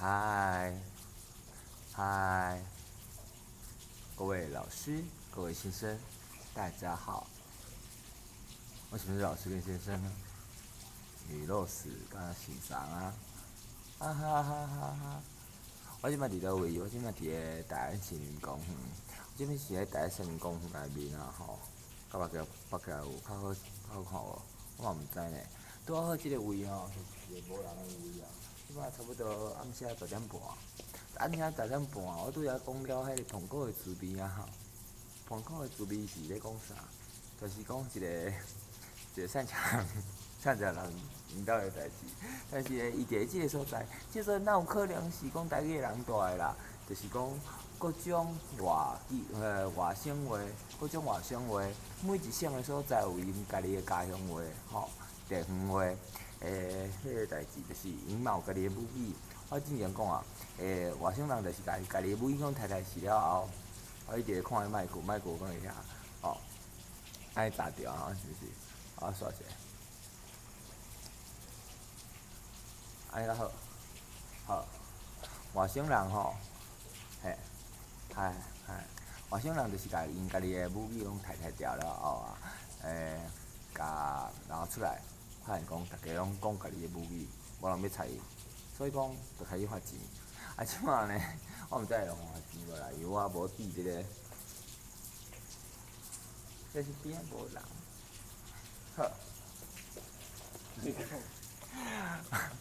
嗨，嗨，各位老师，各位先生，大家好。为什么是老师跟先生呢？你老师佮先生啊，啊哈哈哈哈！我這擺佇佗位？我這擺佇个大安森林公園。我這擺是佇大安森林公園內面啊吼，佮別個別個有較好較好看無？我嘛毋知呢。拄好這個位吼，是一個無人的位啊。這擺差不多暗時十點半，暗時十點半，我拄才講了彼個蘋果的滋味啊吼。蘋果的滋味是咧講啥？就是講一個一個擅長擅長人𪜶兜的代誌。但是呢，伊佇咧這個所在，這個哪有可能是講台語的人蹛的啦？就是講各種外語外省話，各種外省話，每一省的所在有𪜶家己的家鄉話，吼，地方話，彼個代誌就是𪜶嘛有家己的母語。我之前講啊，外省人就是家家己的母語攏刣刣死了後，我一直咧看彼麥克，麥克放佇遐，吼，按呢砸著啊，是毋是？我煞一下，按呢較好，好，外省人吼，嘿，嗨嗨，外省人就是共𪜶家己的母語攏刣刣掉了後啊，共拿出來，發現講逐家攏講家己的母語，無人欲睬伊，所以講就開始發錢。啊，這擺呢，我毋知會用偌錢無啦，因為我無佇這個，這是邊仔無人。好，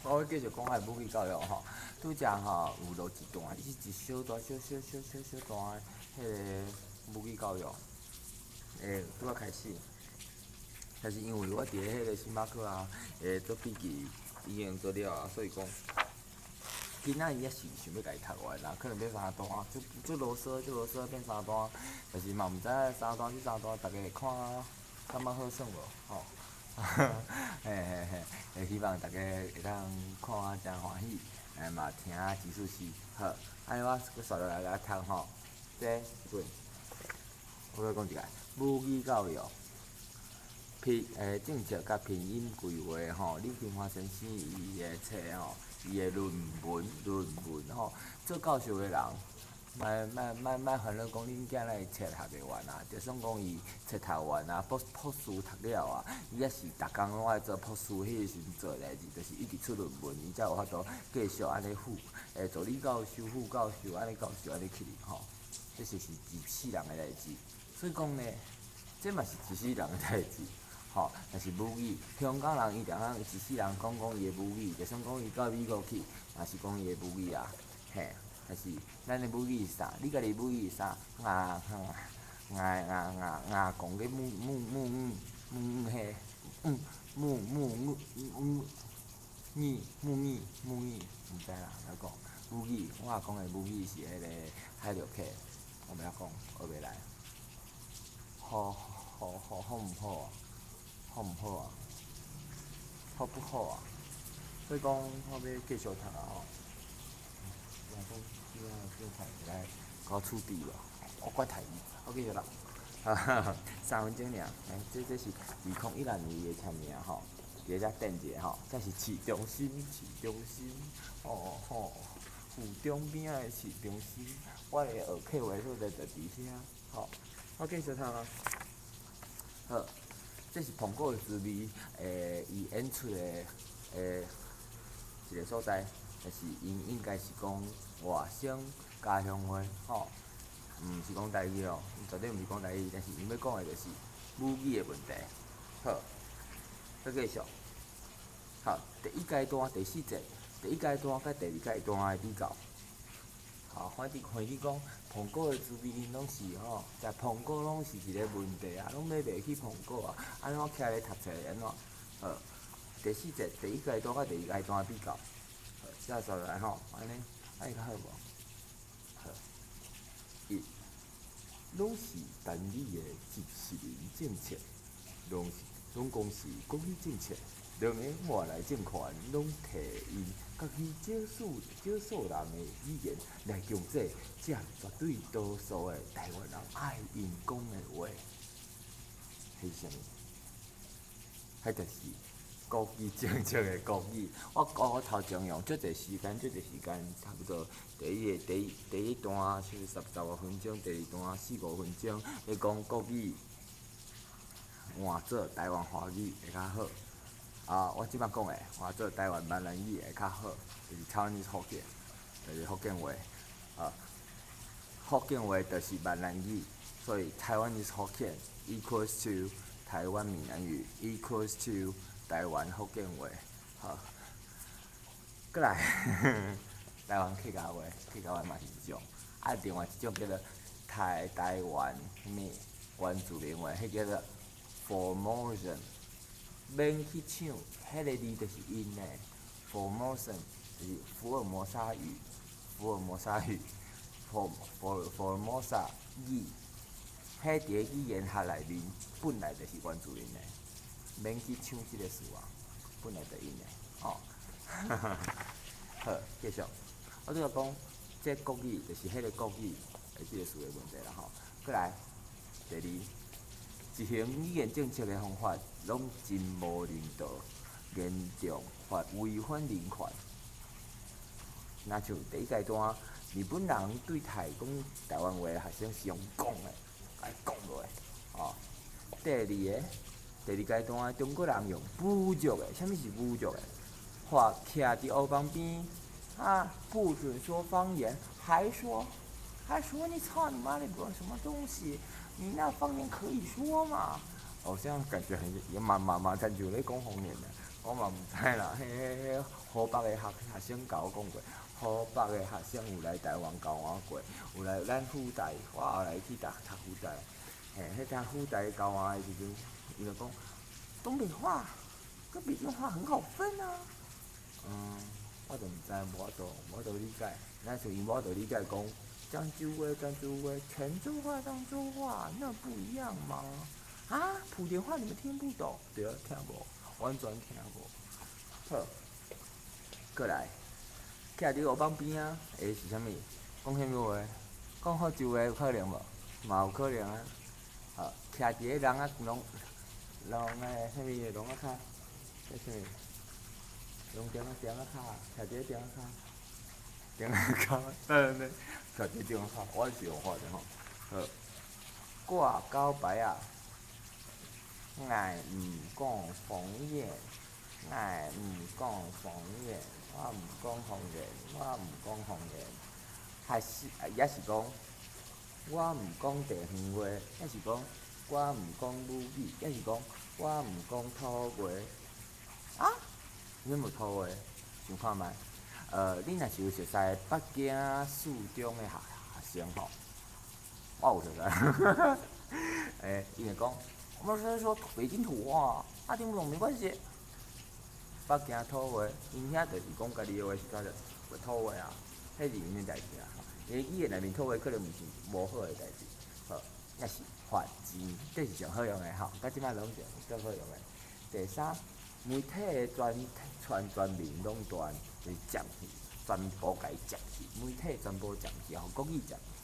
我欲繼續講我的母語教育吼，拄才吼有錄一段，伊是一小段小小小小小段的彼個母語教育，拄仔開始。但是因為我佇咧彼個星巴克啊，做筆記已經做了啊，所以講，囡仔伊猶是想欲共伊讀完啦，可能欲三段，足足囉嗦，足囉嗦變三段，但是嘛毋知三段這三段逐家會看感覺好耍無吼？嘿嘿嘿，希望逐家會當看我誠歡喜，嘛聽真舒適。好，按呢我閣紲落來共讀吼，這本，我閣講一擺，母語教育。拼政策佮拼音規劃吼，李金華先生伊的冊吼，伊的論文論文吼，做教授的人，莫莫莫莫煩惱講恁囝哪會冊讀袂完啊？就算講伊冊讀完啊，博博士讀了啊，伊猶是逐工攏愛做博士彼個時陣做的代誌，就是一直出論文，伊才有法度繼續按呢副助理教授、副教授按呢教授按呢起吼，這是是一世人的代誌。所以講呢，這嘛是一世人的代誌。吼，若是母語，香港人伊定通一世人講講伊的母語，就算講伊到美國去，嘛是講伊的母語啊，嘿。但是咱的母語是啥？你家己母語是啥？牙牙牙牙牙講个母母母語母語嘿，嗯母母母母語母語母語，毋知啦，哪講母語？我阿公的母語是彼個海陸客，我袂曉講，學袂來。好好好好毋好啊？好毋好啊？好不好啊？所以講，我欲繼續讀啊吼。我講，這這讀起來夠處理無？我管讀伊，我繼續讀。3分鐘爾，來，這這是2016年的簽名吼，佇遮等一下吼，這是市中心，市中心，哦吼，府中邊仔的市中心，我的學客話所在就佇遐，吼，我繼續讀啊。好，這是蘋果的滋味，伊演出的一個所在，就是𪜶應該是講外省家鄉話，吼，毋是講台語哦，絕對毋是講台語，但是𪜶欲講的就是母語的問題。好，閣繼續。好，第一階段第四節，第一階段佮第二階段的比較。好，反正反正講，蘋果的滋味𪜶攏是吼，食蘋果攏是一個問題啊，攏買袂起蘋果啊，按怎徛咧讀冊按怎？好，第四節第一階段佮第二階段的比較。好，這紲落來吼，按呢，按呢較好無？好，一，攏是單語的殖民政策，攏是攏講是國語政策。兩个外來政權攏提𪜶家己少數少數人的語言來強制佔絕對多數的台灣人愛𪜶講的話，彼是啥物？彼就是國國語政策的國語，我講我頭前用足濟時間，足濟時間，差不多第一個第一第一段是十五分鐘，第二段四五分鐘，咧講國語換做台灣華語會較好。啊，我這擺講的換做台灣閩南語會較好，就是台灣福建，就是福建話。啊，福建話就是閩南語，所以 Taiwanese Hokkien equals to 台灣閩南語 equals to 台灣福建話。好，過來，台灣客家話，客家話嘛是一種，啊，另外一種叫做台灣啥物原住民話，彼叫做 Formosan，免去搶，彼個字就是𪜶的，Formosan 就是福爾摩沙語，福爾摩沙語，Formosa 語，彼佇個語言學內面本來就是原住民的，免去搶這個詞啊，本來就𪜶的，吼。好，繼續。我拄仔講，這國語就是彼個國語的這個詞的問題啦吼。過來，第二，執行語言政策的方法攏真無人道，嚴重違反人權。若像第一階段，日本人對台講台灣話的學生是用講的，共伊講落來，哦。第二個，第二階段，中國人用侮辱的，啥物是侮辱的？話徛佇烏幫邊，啊，不准說方言，還說你操你媽的個什麼東西？你那方言可以說嗎？好像感覺很也嘛嘛嘛，親像咧講方言的，我嘛毋知啦。彼彼湖北的學生共我講過，湖北的學生有來台灣交換過，有來咱輔大，我後來去讀輔大，嘿，彼陣輔大交換的時陣，伊就講東北話跟北京話很好分啊。嗯，我就毋知，無法度理解。若像伊無法度理解講漳州話、漳州話、泉州話、漳州話，那不一樣嗎？啊，莆田話你們聽不懂？對啊，聽無，完全聽無。好，過來，徛佇烏幫邊仔，會是啥物？講啥物話？講福州話有可能無？嘛有可能啊。好，徛佇个人仔攏個啥物籠仔跤？彼啥物？攏鼎仔跤，徛佇个鼎仔跤，鼎仔跤，對對，徛佇鼎仔跤，我是用法的吼。好，掛狗牌仔，𠊎毋講方言，𠊎毋講方言，我毋講方言，我毋講方言，還是也是講，我毋講地方話，抑是講我毋講母語，抑是講我毋講土話。啊？啥物土話？想看覓？你若是有熟似北京四中的學生吼，我有熟似。欸，伊會講，我們是說北京土話，啊聽不懂沒關係。北京土話，𪜶遐就是講家己的話是叫做土話啊，彼是𪜶的代誌啊。伊語言內面土話可能毋是無好的代誌，好，抑是罰錢，這是上好用的吼，到這擺攏是上好用的。第三，媒體的全民壟斷，就是佔去，全部共伊佔去，媒體全部佔去，予國語佔去。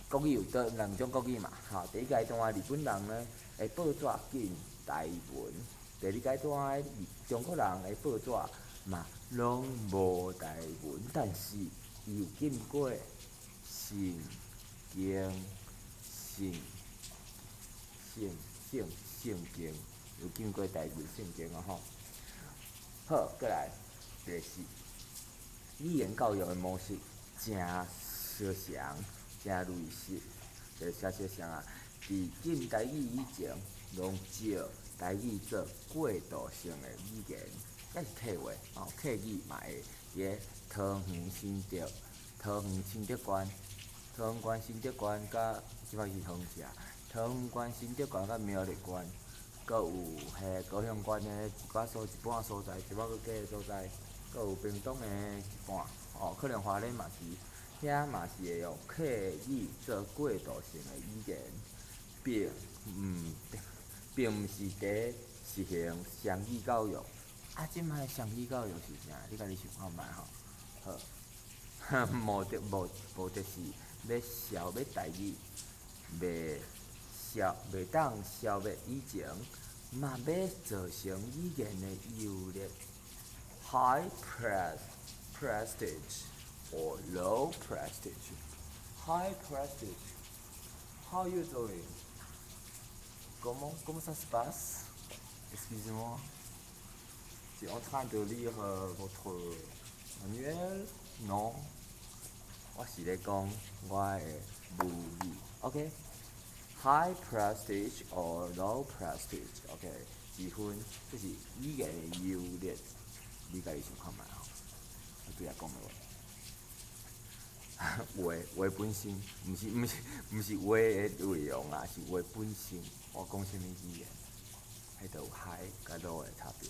國語有多兩種國語嘛，吼，第一階段日本人呢的報紙禁台文，第二階段中國人的報紙嘛攏無台文，但是伊有禁過聖經、聖經，有禁過台文聖經啊吼。好，過來第四，語言教育的模式誠相像，誠類似，就是誠相像啊。佇禁台語以前，攏借台語做過渡性的語言，抑是客話，吼，客語嘛會佇个桃園新竹、桃園新竹縣、桃園縣新竹縣佮這擺是桃園市啊，桃園縣新竹縣佮苗栗縣，閣有彼高雄縣的一寡所一半所在，一半閣加的所在，閣有屏東的一半，哦，可能花蓮嘛是，遐嘛是會用客語做過渡性的語言，並毋是佇實行雙語教育。啊，這擺雙語教育是啥？你家己想看覓吼？好，目的是欲消滅台語，袂當消滅以前嘛欲造成語言的優劣。High prestige or low prestige? High prestige. How you doing? Comment ça se passe? Excusez-moi. Tu es en train de lire votre manuel? Non. 我是咧講我的母語，OK？High prestige or low prestige？OK？之分，這是語言的優劣，你家己想看覓吼？我拄仔講的話，話話本身，毋是毋是毋是話的內容啊，是話本身。我講啥物語言，彼就有 high 佮 low 的差別，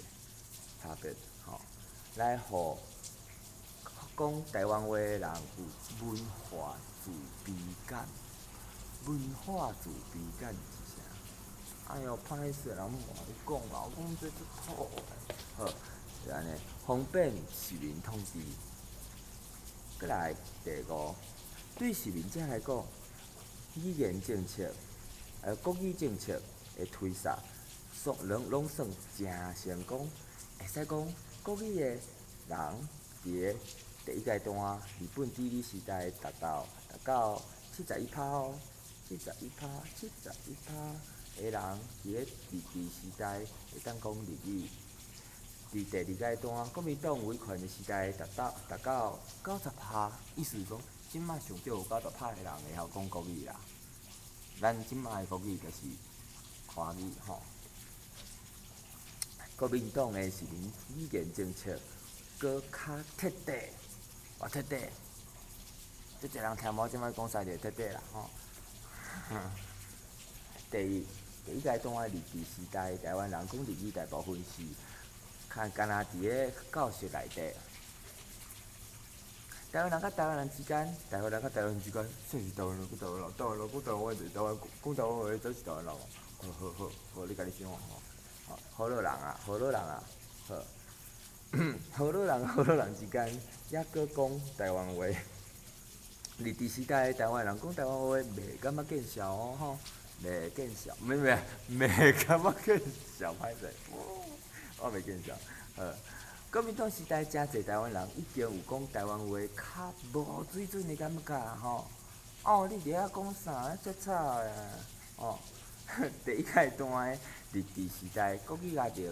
差別吼，來予講台灣話的人有文化自卑感。文化自卑感是啥？哎喲，歹勢，人無愛講啦，我講這足土的。好，就按呢，方便殖民統治。閣來第五，對殖民者來講，語言政策、國語政策的推捒，算攏攏算誠成功。會使講國語的人，佇咧第一階段日本治理時代達到達到71趴哦，七十一趴，七十一趴的人佇咧日治時代會當講日語。佇第二階段國民黨威權的時代達到達到90趴，意思是講，這擺上少有90趴的人會曉講國語啦。咱這擺的國語就是華語吼。國民黨的殖民語言政策閣較徹底，偌徹底，足濟人聽無這擺講三字徹底啦吼。第一，第一階段的日治時代，台灣人講日語大部分是較敢若佇咧教室內底。台灣人佮台灣人之間，台灣人佮台灣人之間，啥是台灣人佮台灣人？台灣人講台灣話就是台灣，講台灣話才是台灣人。好好好，好你家己想吼。河洛人啊，河洛人啊，好。河洛人河洛人之間，猶閣講台灣話。日治時代，台灣人講台灣話袂感覺見笑哦吼，袂見笑，毋是袂感覺見笑，歹勢，我袂見笑。好，國民黨時代，誠濟台灣人已經有講台灣話較無水準的感覺吼。哦，你佇遐講啥？遮吵的哦。第一階段的日治時代，國語家庭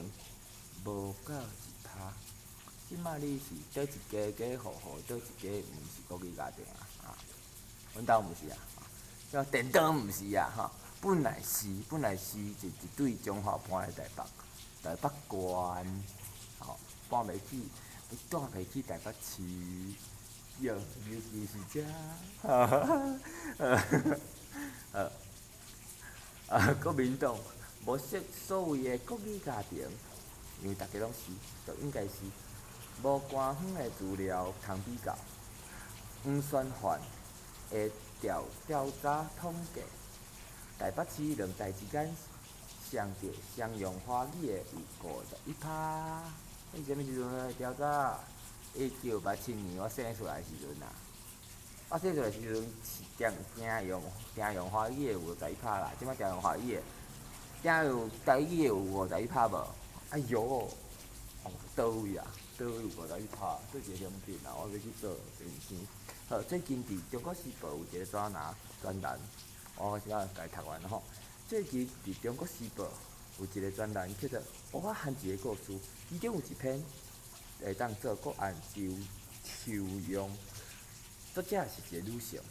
無到1趴。這擺你是佗一家家戶戶，佗一家毋是國語家庭啊？啊，阮兜毋是啊，像電燈毋是啊，吼。本來是，本來是一一對中華搬來台北，台北縣，吼，搬袂起，住袂起台北市，喲，尤其是遮，哈哈哈，啊，國民黨無設所謂的國語家庭，因為逐家攏是，就應該是無官方的資料通比較。黃宣範的調調查統計，台北市兩代之間常著常用華語的有51趴。彼啥物時陣的調查？1987年我生出來時陣啊。我生出來時陣是定定用定用華語的有51趴啦，這擺定用華語的，定用台語的有五十一趴無？哎喲，哦，佗位啊？佗位有五十一趴？佗一個鄉鎮啊？我欲去做電視。好，最近佇《中國時報》有一個專欄，專欄，我先共讀完吼。最近佇《中國時報》有一個專欄叫做《芋仔番一個故事》，其中有一篇會當做個案抽抽樣。作者是一個女性，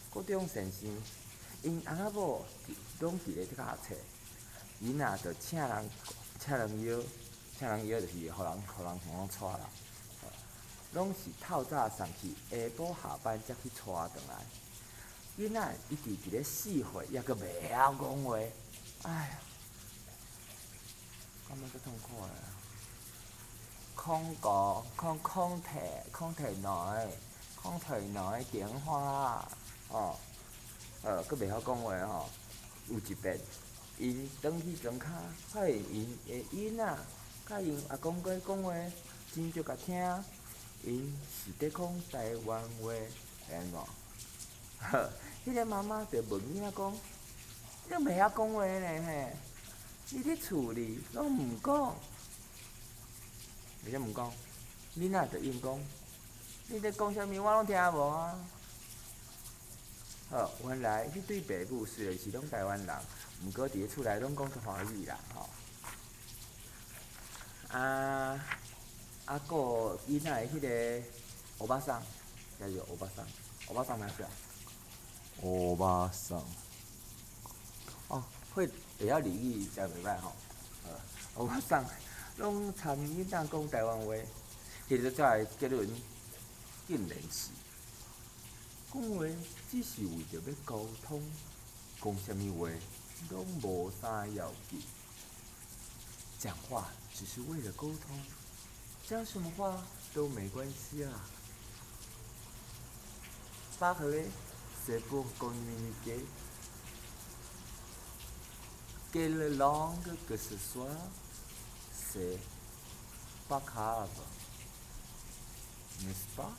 國中先生，𪜶翁仔某攏佇咧教冊，囡仔就請人請人邀，請人邀就是予人予人向講帶啦，攏是透早送去，下晡下班才去帶轉來。囡仔一直佇咧4歲，猶閣袂曉講話，哎呀，感覺足痛苦的。空個空空提空提內。空提內電話，哦，閣袂曉講話吼。有一遍，𪜶轉去莊跤，發現𪜶的囡仔佮𪜶阿公咧講話，真足共聽，𪜶是佇講台灣話，會按怎？彼個媽媽就問囡仔講：你攏袂曉講話呢？嘿，你佇厝裡攏毋講，為啥毋講？囡仔就應講，你咧講啥物，我攏聽無啊。好，原來彼對爸母雖然是攏台灣人，毋過佇咧厝內攏講華語啦，吼。啊啊，閣囡仔的彼個歐巴桑，叫做歐巴桑，歐巴桑哪是啊？歐巴桑。哦，會會曉日語誠袂䆀吼。歐巴桑攏參囡仔講台灣話，彼個才會結論竟然是講話只是為著欲溝通，講啥物話攏無啥要緊。講話只是為了溝通，講什麼話都沒關係啊。Parler, c'est pour communiquer. Quelle langue que ce soit, c'est pas grave, n'est-ce pas?